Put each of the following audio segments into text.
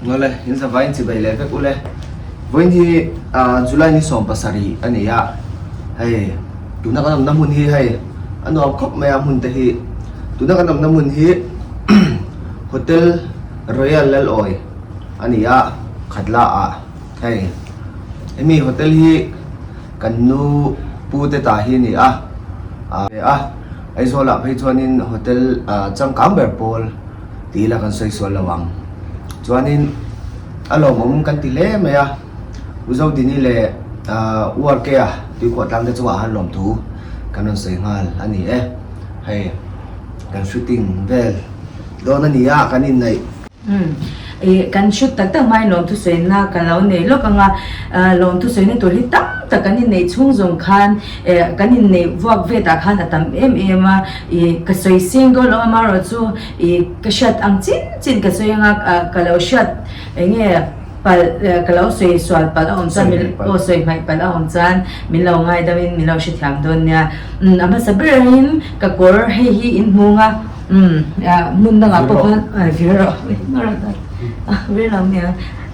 Awle, in zavaiin chibai leh vek ule. Vawiin hi July ni 70 a ni a, hei tuna kan awmna hmun hi hei a nuam khawp mai a hmun te hi. Tuna kan awmna hmun hi Hotel Royal Lalawi a ni a, Khatla ah hei hemi hotel hi kan nu pu te ta hi a ni a, a Aizawl ah phei chuanin hotel changkang ber pawl. Ti ila kan sawi sual lo ang. Chuanin a lawmawm kan ti hle mai a, U Zodini leh U Arkea tuikhuah tlang te chungah han lawm thu kan rawn sawi nghal a ni e. Hei kan shooting vel dawn a ni a, kan inneih. Umm ih kan shoot tak tak hmain lawmthu sawina ka lo nei lawk ang a, lawmthu sawina tur hi tam tak kan inneih chhung zawng khan eh kan inneih vuak vet ah khan a tam em em a, ih ka sawi seng dawn lo amaherawh chu Ih ka hriat ang chin chin ka sawi anga ka lo hriat eng nge palh ka lo sawi sual palh a awm chuan min aw sawi hmaih palh a awm chuan min lo ngaidam in min lo hrethiam dawn nia. Umm a hmasa berin ka kawr hei hi in hmung a umm hmun dangah pawh khan vir rawh vir lo nia.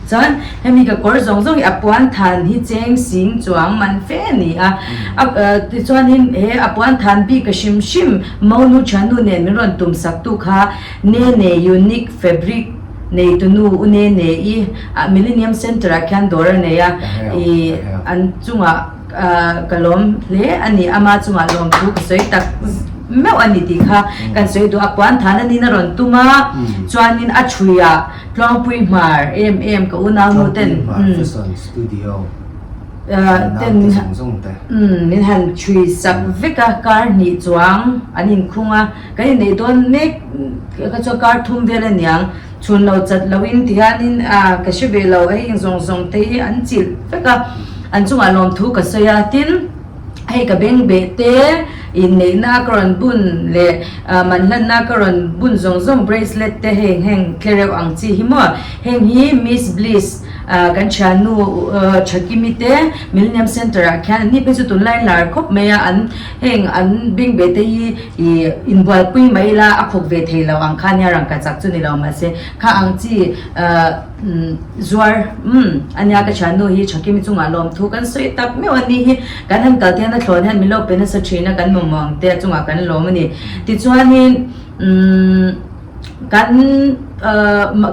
Chuan hemi ka kawr zawng zawng hi a puan than hi cheng sing chuang man fe a ni a, a tichuanin he a puan than bik a hrim hrim Monu Thiannu nen min rawn tum sak tu kha Nene Unique Fabric neitunu U Nene i Millennium Centre ah khian dawr a nei a, i an chungah ka lawm hle a ni, ama chungah lawmthu ka sawi tak meuh a ni tih kha kan sawi duh a, puan than a nin a rawn tum a, chuanin a thuiah Tluangpui hmar em em ka unau nu ten ten min han chhui sak vek a kar hnih chuang an inkhung a kan inneih dawn mek kha chuan kar thum vel aniang chhun lo chat lo in ti hianin ah ka hre ve lo hei zawng zawng te hi an chilh vek a an chungah lawmthu ka sawi a tin. Hei ka beng beh te, inneihna ka rawn bun leh manhlanna ka rawn bun zawng zawng bracelet te heng heng tlereuh ang chi hi maw. Heng hi Miss Bliss kan thiannu Thakimi te Millennium Centre ah khian an ni phei chu tunlai lar khawp mai a, an heng an beng beh te hi ih inbualpui mai ila a khawk ve thei lo ang kha nia rangkachak chu ni lo mahse kha ang chi Zuar, Umm, a nia ka thiannu hi Thakimi chungah lawmthu kan sawi tak meuh a ni hi. Kan han kal te hian a thlawn hian min lo pe nasa thin a, kan mamawh ang te a chungah kan lawm a ni. Tichuanin, umm, kan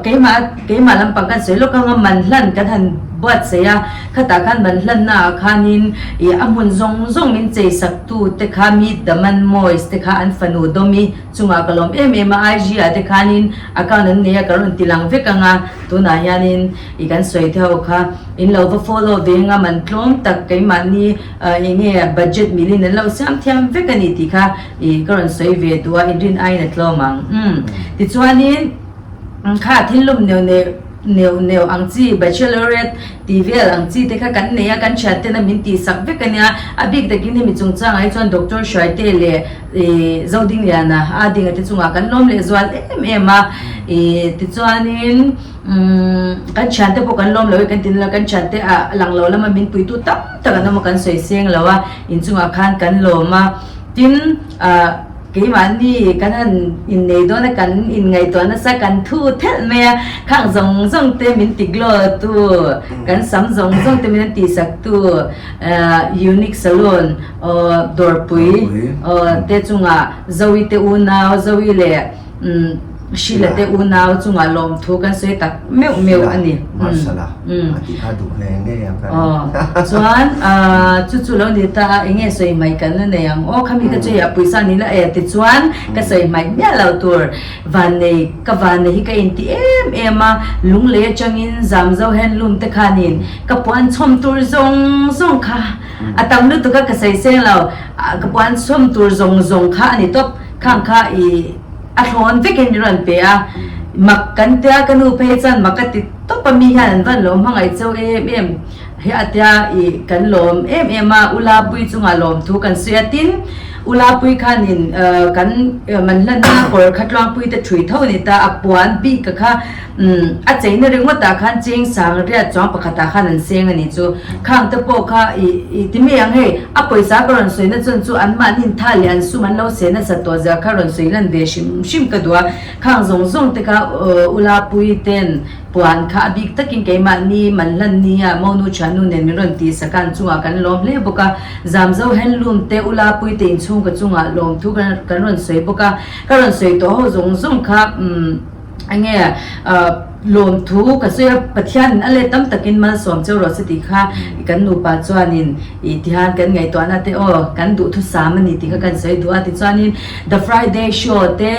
keimah keimah lampang kan sawi lawk anga man hlan kan han buatsaih a, khatah khan man hlanna ah khanin ih a hmun zawng zawng min chei sak tu te kha Meet the Man Moist te kha an fanu Dawmi Chungah ka lawm em em a, IG ah te khanin account an nei a ka rawn ti lang vek ang a, tunah hianin i kan sawi te ho kha in lo va follow ve anga man tlawm tak keimahni eng nge budget milin an lo siam thiam vek a ni tih kha i ka rawn sawi ve duh a, inrin aiin a tlawm ang. Umm tichuanin kha thil lum neuh neuh neuh neuh ang chi bachelorette tih vel ang chi te kha kan nei a, kan thian ten a min tih sak vek a nia, a bik takin hemi chungchangah hi chuan Doctor Hruaite leh Ih Zodingliana a dinga te chungah kan lawm leh zual em em a, ih tichuanin umm kan thiante pawh kan lawm lo e kan ti nula kan thiante ah lang lo lama min puitu tam tak an awm a kan sawi seng lo a, inchungah khan kan lawm a, tin ah keimahni kan han innei dawn a kan inngaihtuah nasa kan thu thelh mai a, khang zawng zawng te min ti glow tu kan sam zawng zawng te min an tihsak tu ah Unique Salon. Aw Dawrpui aw te chungah Zoe te unau Zoe leh Sheila te unau chungah lawmthu kan sawi tak meuh meuh a ni. Aw chuan chu chu lo ni ta a enge sawi hmaih kan la nei ang aw khami ka chu hei a pawisa ni la e tichuan ka sawi hmaih miah lo tur vannei ka vannei hi ka inti em em a lunglei atangin Zamzo handloom te khanin ka puan chhawm tur zawng zawng kha A tam lutuk a ka sawi seng lo, ka puan chhawm tur zawng zawng kha a ni tawp, khang kha i a thlawn vekin min rawn pe a, mak kan tia ka nu phei chuan mak a ti tawp a mi hian an van lawm hmangaih chau em em hi a tia i kan lawm em em a, u Lapui chungah lawm thu kan sawi a tin. Ulapui khanin kan man hlanna kawr kha tluangpui te thui tho a ni ta, a puan bik a kha a cheina ringawtah khan cheng sang riat chuang pakhatah khan an seng a ni chu. Khang te pawh kha i ti mai ang hei, a pawisa ka rawn sawi na chuan chu anmahni tha leh an sum an lo seh nasa tawh zia kha rawn sawi lan ve hrim hrim ka duh a. Khang zawng zawng te kha Ulapui ten Puan kha a bik takin keimahni Manhlan nia Monu Thiannu nen min rawn tih sak a, an chungah kan lawm hle bawk a. Zamzo handloom te Ulapui te inchhungkaw chungah lawmthu kan rawn sawi bawk a. Ka rawn sawi tawh ho zawng zawng kha enge lawmthu ka sawi a, Pathianin a let tam takin malsawm cheu rawh se tih kha kan nupa chuanin ih tihian kan ngaihtuahna te aw kan duhthusam a ni tih kha kan sawi duh a. Tichuanin The Friday Show te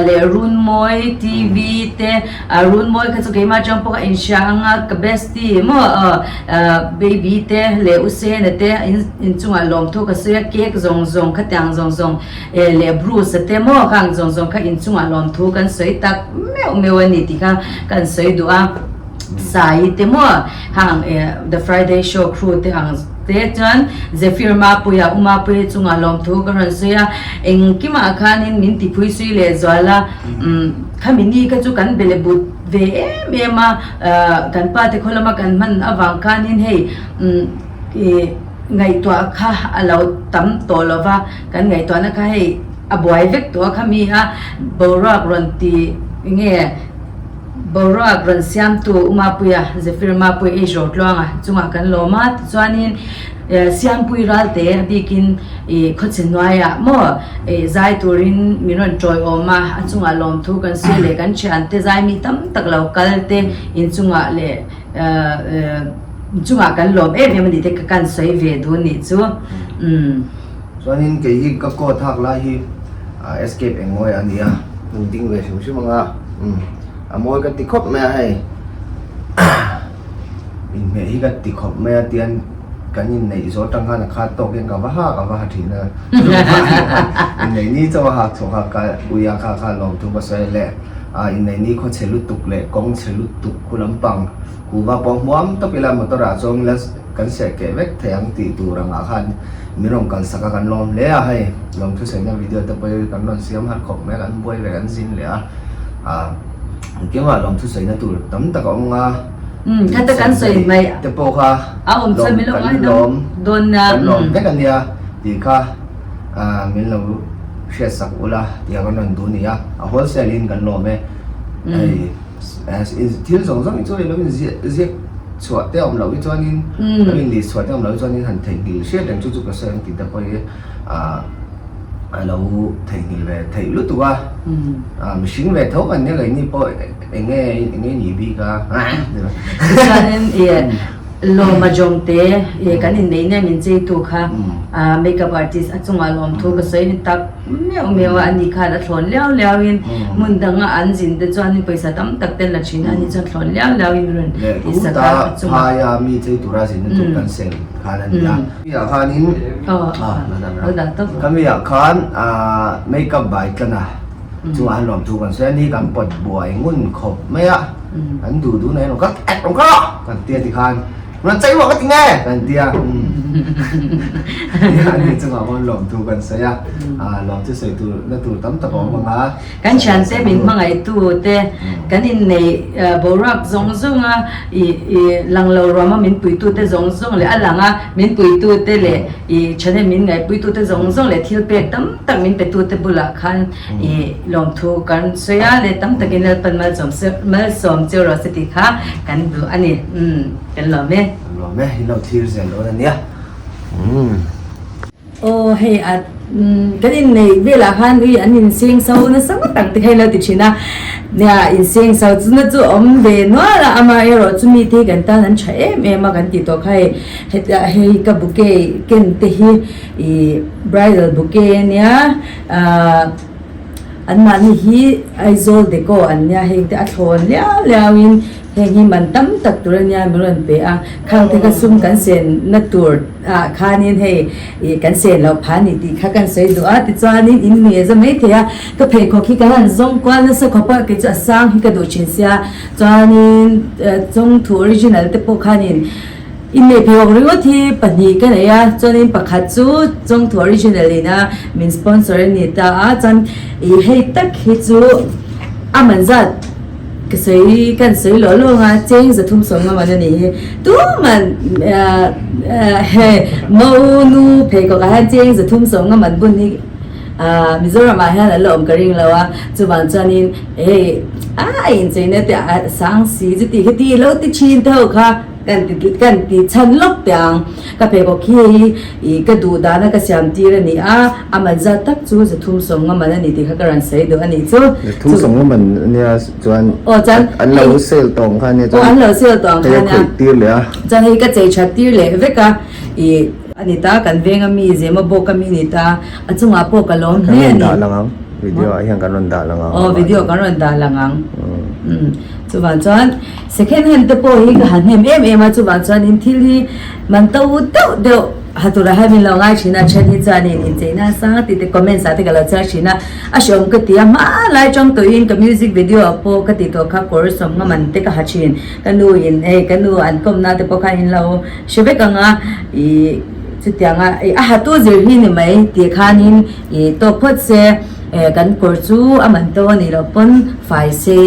leh Runmawi TV te A Runmawi kha chu keimah atang pawh ka inhria ang a, ka bestie maw aw baby te leh u Sena te inchungah lawmthu ka sawi a, cake zawng zawng khatiang zawng zawng leh Bruce a te maw khang zawng zawng kha inchungah lawmthu kan sawi tak meuh meuh a ni tih kha kan sawi duh a. Sai te maw hang The Friday Show crew te ang te chuan Zephyr Mapuia U Mapuia chungah lawmthu ka rawn sawi a, engkimah khanin min tiphui sui leh zual a. Khami ni kha chu kan bele but ve em em a, kan pa te khaw lama kan hman avang khanin hei ih ngaihtuah kha a lo tam tawh lo va, kan ngaihtuahna kha hei a buai vek tawh a khami a boruak rawn ti nge boruak rawn siamtu U Mapuia, Zephyr Mapuia H Rotluanga chungah kan lawm a, tichuanin Siampui Ralte a bikin ih khawchhe hnuaiah maw ih zai turin min rawn tawiawm a, a chungah lawmthu kan sawi leh kan thiante zai mi tam tak lo kal te inchungah leh eh inchungah kan lawm em em a ni te ka kan sawi ve duh nih chu umm. Chuanin kei hi ka coat hak lai hi escape eng mawi a ni a, hmun ding ve hrim hrim anga umm a mawi ka ti khawp mai a hei. Inhmeh hi ka ti khawp mai a tian kan inneih zawh atang khan a khat tawk hian ka va ha ka va ha thin a inneih ni chaw a hak chhuah kha ka ui a kha kha lawmthu ka sawi leh a inneih ni khaw chhe lutuk leh kawng chhe lutuk khu lampang kuhva pawh hmuam tawp ila motor ah chuan ila kan serh keh vek thei ang tih tur angah khan min rawn kalsak a kan lawm hle a hei lawmthu sawina video te pawh hi kan rawn siam har khawp mai a kan buai ve kan zin leh a ah engkim ah lawmthu sawina tur tam tak a awm ang a. Umm khata kan sawi mai te pawh kha a awm chuan min lo kan ngai lawm dawn nia kan lawm vek a nia tih kha ah min lo hriat sak ula tih a kan rawn duh a ni a a wholesale in kan lawm e hei thil zawng zawng hi chu ilo in ziah ziak chhuah te a awm loh hi chuanin lo in list chhuah te a awm loh hi chuanin han theihnghilh hriat reng chu chu ka sawi ang tih te pawh hi ah a lo theihnghilh ve theih lutuk a ah mihring ve tho kan nia keini pawh Eng nge eng nge ni bik a? Tichuanin ih Lawma Jawngte ih kan inneih nia min cheitu kha ah makeup artist a chungah lawmthu ka sawi tak meuh meuh a, ani khan a thlawn liau liau in hmun danga an zin te chuanin pawisa tam tak te an la thin a, ani chuan thlawn liau liau in min rawn tihsak a a chungah. Phaia mi chei tura zinna tur kan sel khan a ni a. Kami ah khanin kami ah khan ah makeup bai tlan a. Chungah an lawmthu kan sawi a ni kan pawt buai ngun khawp mai a, kan duh duh na hian rawn kal eh rawn kal rawh kan tia tikhan rawn chei ruah ka ti nge kan tia ani chungah pawh lawmthu kan sawi a, lawmthu sawi tur na tur tam tak a awm ang a. Kan thiante min hmangaihtu te kan inneih boruak zawng zawng a ih ih lang lo ruam a min puitu te zawng zawng leh a lang a min puitu te leh ih thahnem min ngaihpuitu te zawng zawng leh thil pek tam tak min petu te bulah khan I lawmthu kan sawi a leh tam takin Lalpan malsawm malsawm cheu rawh se tih kha kan duh a ni. Umm kan lawm e. Kan lawm e, in lo thlir zel dawn a nia. Umm. Aw hei a kan inneih velah khan ui an inseng so nasa ngawt ang te kha in lo ti thin a, nia inseng so chu na chu awm ve nual a, amaherawh chu mite hi kan tan an tha em em a kan tih tawh kha hei hetiah hei ka bouquet ken te hi ih bridal bouquet a nia. Ahh anmahni hi Aizawl Deco an nia heng te a thlawn liau liau in heng hi man tam tak tur a nia min rawn pe a khang te kha sum kan sen na tur ah khanin hei ih kan sen loh phah a ni tih kha kan sawi duh a tichuanin in nuih a za mai thei a ka pheikhawk hi kan han zawng kual nasa khawp a kei chu a sang hi ka duh thin sia chuanin chawngthu original te pawh khanin. Inneih pheikhawk ringawt hi pahnih ka nei a, chuanin pakhat chu Chawngthu Original in a min sponsor a ni ta a, chuan ih hei tak hi chu a man zat ka sawi kan sawi lawh lawng a, cheng 370 man a nih hi. Tuman he Maunu pheikhawk ah hian cheng 370 man bun hi Ah Mizoram ah hian an la awm ka ring lo a, chuvang chuanin hei a a incheina te a sang si chu tih kha ti lo ti thin te ho kha kan ti kan ti chhan lawk teh ang. Ka pheikhawk hi hei ih ka duh dana ka siam tir a ni a, a man zat tak chu 350 man a ni tih kha ka rawn sawi duh a nih chu. 350 man a nia chuan Aw chuan an lo sale tawh ang kha ania chuan aw an lo sale tawh ang kha ania hei a khawih tir leh a. Chuan hei ka chei that tir leh vek a ih. A ni ta, kan veng a mi, Zema bawk a mi ni ta, a chungah pawh ka lawm Kan hle a rawn ni. dah lang ang, video ah hian kan rawn dah lang ang. Aw, video kan rawn dah lang ang. Umm, chuvang chuan second hand te pawh hi ka ha hnem em em a, chuvang chuan in thil hi man to deuh deuh ha turah hian min lo ngai thin a, then hi chuanin incheina sang tih te comments ah te ka lo chhiar thin a, a hreawm ka ti a, hmanlai tawng tawhin ka music video ah pawh ka tih tawh kha kawr sawmnga man te ka ha thin, ka nu in hei ka nu an kawmna te pawh khan in lo. Hre vek anga ih chutianga ih a hatu zir hi ni mai tih khanin ih tawk phawt se eh kan kawr chu a man to a nih loh pawn fai se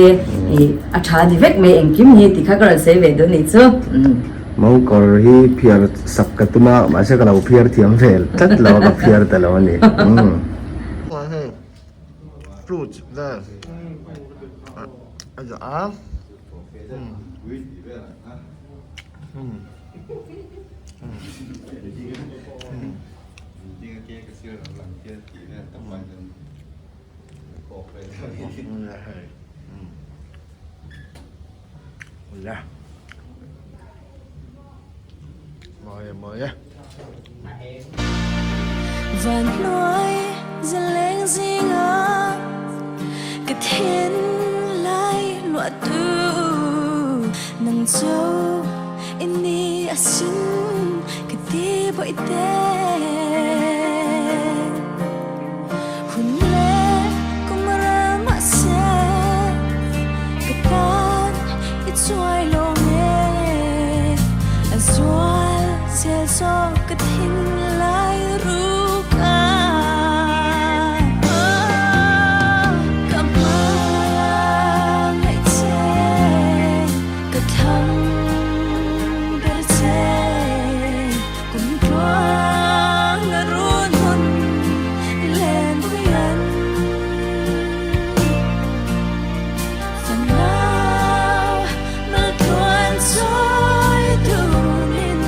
ih a tha ni vek mai engkim hi tih kha ka rawn sawi ve duh nih chu. Mo kawr hi phiar sak ka tum a mahse ka lo phiar thiam vel tlat lo a ka phiar ta lo a ni. Fruits vel a zawh a. Van hnuai zaleng zinga ka thin lai luah tu nang chu i ni a sin ka ti bawih te hun le kum ral mahse ka tan i chuai lawng e a zual zel zawk ka thinlai ruk a ka hmangaih che ka thlang ber che kum tluang a run hun lenpui an fanau maltluan chawi dunin.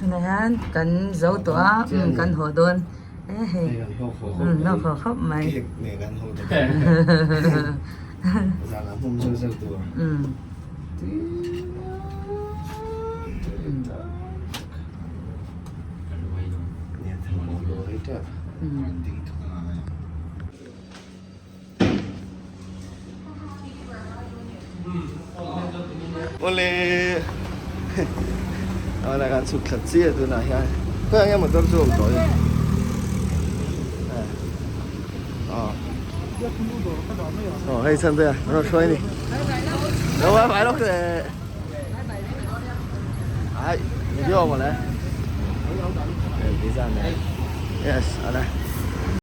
Tunah hian kan zo tawh a kan haw dawn e hei hlawk haw khawp mai. Awle Awle kan chhuk thla chiah tunah hian khawiah nge motor chu a awm tawh hi aw hei chhan te a rawn hruai a ni lo bye bye lawk teh ai video mawle yes awle.